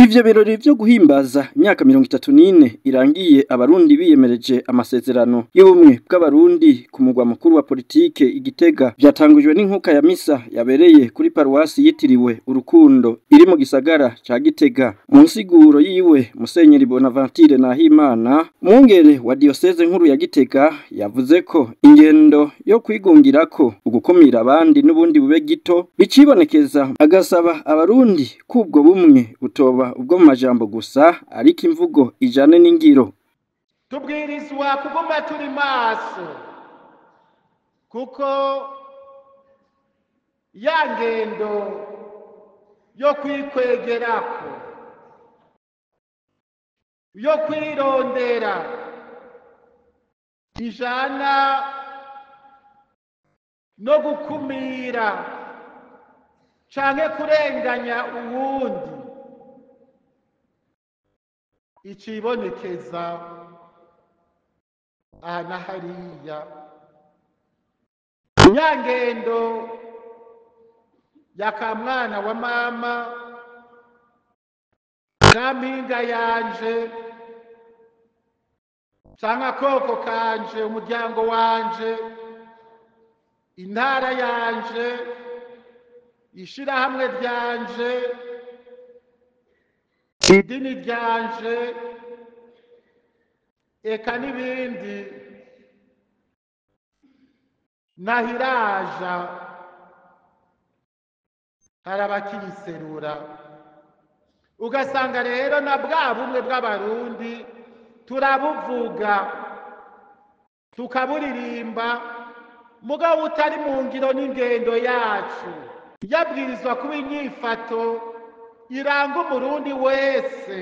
Ivyo birori vyo guhimbaza imyaka 34 irangiye abarundi biyemereje amasezerano y'ubumwe bw'abarundi ku mugwa mukuru wa politike Igitega vyatangujwe n'inkuka ya misa yabereye kuri paruwasi yitiriwe Urukundo iri mu gisagara ca Gitega. Mu nsiguro yiwe Musenyeri Bonaventure Nahimana, umwungere wa diocese nkuru ya Gitega, yavuze ko ingendo yo kwigungirako ugukumira abandi n'ubundi bube gito bicibonekeza, agasaba abarundi kubwo bumwe butoba ubwo mu majambo gusa ariko imvugo ijane n'ingiro. Tubwirizwa kuguma turi maso kuko ya ngendo yo kwikwegerako, yo kwirondera ijana no gukumira canke kurenganya uwundi icibonekeza aha na hariya. Ya ngendo ya kamwana wa mama kampinga yanje canke akoko kanje, umuryango wanje, intara yanje, ishirahamwe ryanje, idini ryanje, eka n'ibindi nahiraja hari abakiyiserura. Ugasanga rero na bwa bumwe bw'abarundi turabuvuga tukaburirimba, mugabo utari mu ngiro n'ingendo yacu. Yabwirizwa kuba inyifato iranga umurundi wese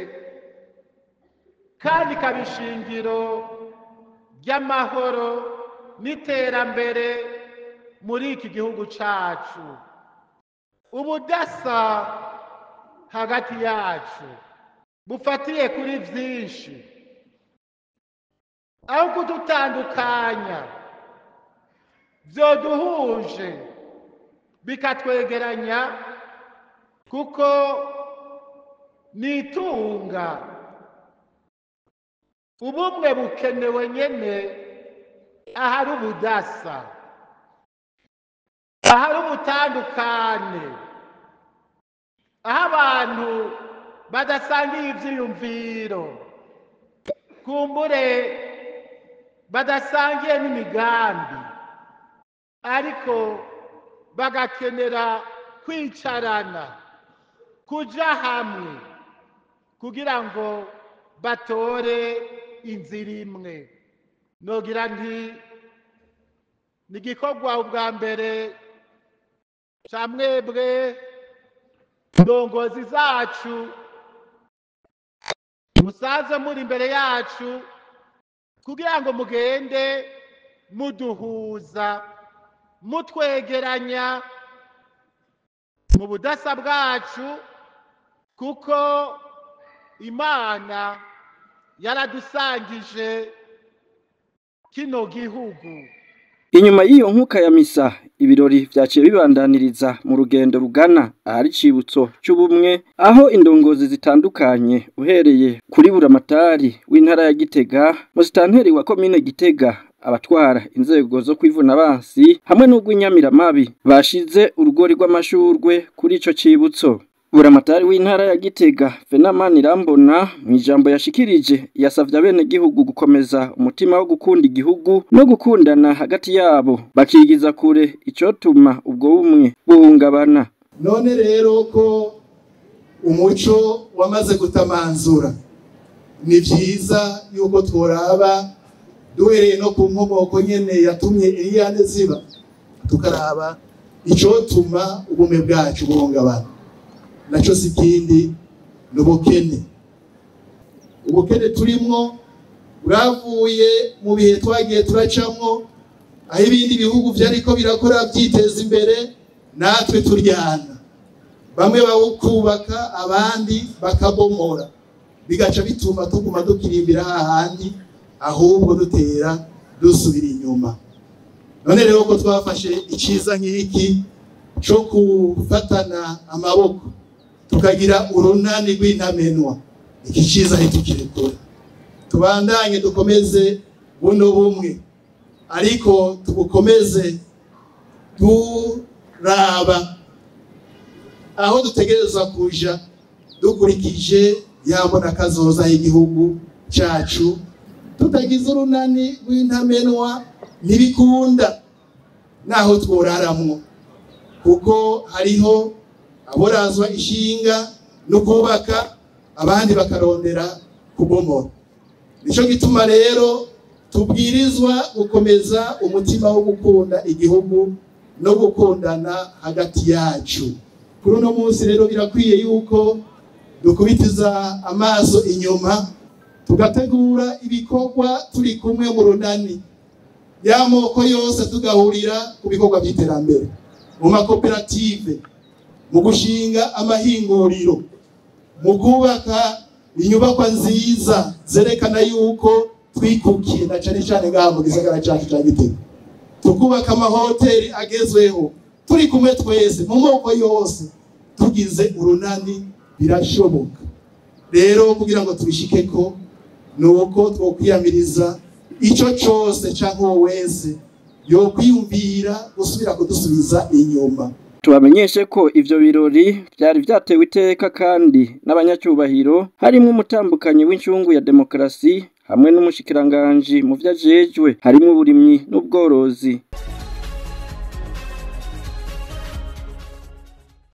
kandi ikaba ishingiro ry'amahoro n'iterambere muri iki gihugu cacu. Ubudasa hagati yacu bufatiye kuri vyinshi, aho kudutandukanya vyoduhuje bikatwegeranya, kuko nitunga ubumwe bukenewe nyene ahari ubudasa, ahari ubutandukane, aho abantu badasangiye ivyiyumviro, kumbure badasangiye n'imigambi, ariko bagakenera kwicarana, kuja hamwe kugira ngo batore inzira imwe. Nogira nti ni igikorwa ubwa mbere ca mwebwe ndongozi zacu musaze muri imbere yacu kugira ngo mugende muduhuza, mutwegeranya mu budasa bwacu, kuko Imana yaradusangije kino gihugu. Inyuma y'iyo nkuka ya misa, ibirori vyaciye bibandaniriza mu rugendo rugana ahari icibutso c'ubumwe, aho indongozi zitandukanye uhereye kuri Buramatari w'intara ya Gitega, musitanteri wa komine Gitega, abatwara inzego zo kwivuna abansi hamwe n'urw'inyamiramabi bashize urugori rw'amashurwe kuri ico cibutso. Buramatari w'intara ya Gitega Venamani Irambona mu ijambo yashikirije yasavye abenegihugu gukomeza umutima wo gukunda igihugu no gukundana hagati yabo, bakigiza kure icotuma ubwo bumwe buhungabana. None rero ko umuco wamaze gutamanzura, ni vyiza yuko tworaba duhereye no ku nkomoko nyene yatumye iriyane ziba, tukaraba icotuma ubumwe bwacu buhungabana. Naco si kindi n'ubukene. Ubukene turimwo bwavuye mu bihe twagiye turacamwo, aho ibindi bihugu vyariko birakora vyiteza imbere, natwe turyana, bamwe bawukubaka abandi bakabomora, bigaca bituma tuguma dukirimbira hahandi, ahubwo dutera dusubira inyuma. None rero ko twafashe iciza nk'iki co gufatana amaboko, Tukagira urunani rw'intamenwa. Iki ciza ntitukirekure, tubandanye dukomeze buno bumwe, ariko tubukomeze duraba aho dutegerezwa kuja, dukurikije yabona kazoza y'igihugu cacu. Tutagize urunani rw'intamenwa ntibikunda naho tworaramwo, kuko hariho aborazwa ishinga no kubaka, abandi bakarondera kubomora. Nico gituma rero tubwirizwa gukomeza umutima wo gukunda igihugu no gukundana hagati yacu. Kuri uno munsi rero birakwiye yuko dukubitiza amaso inyuma, tugategura ibikorwa turi kumwe mu runani y'amoko yose, tugahurira ku bikorwa by'iterambere mu makoperative, mu gushinga amahinguriro, mu kubaka inyubakwa nziza zerekana yuko twikukiye, na cane cane ngaha mu gisagara cacu ca Gitega, tukubaka amahoteli agezweho turi kumwe twese mu moko yose. Tugize urunani birashoboka. Rero kugira ngo tubishikeko nuko twokwiyamiriza ico cose canke uwo wese yokwiyumvira gusubira kudusubiza inyuma. Tubamenyeshe ko ivyo birori vyari vyatewe iteka kandi n'abanyacyubahiro, harimwo umutambukanyi w'incungu ya demokarasi hamwe n'umushikiranganji mu vyo ajejwe harimwo uburimyi n'ubworozi.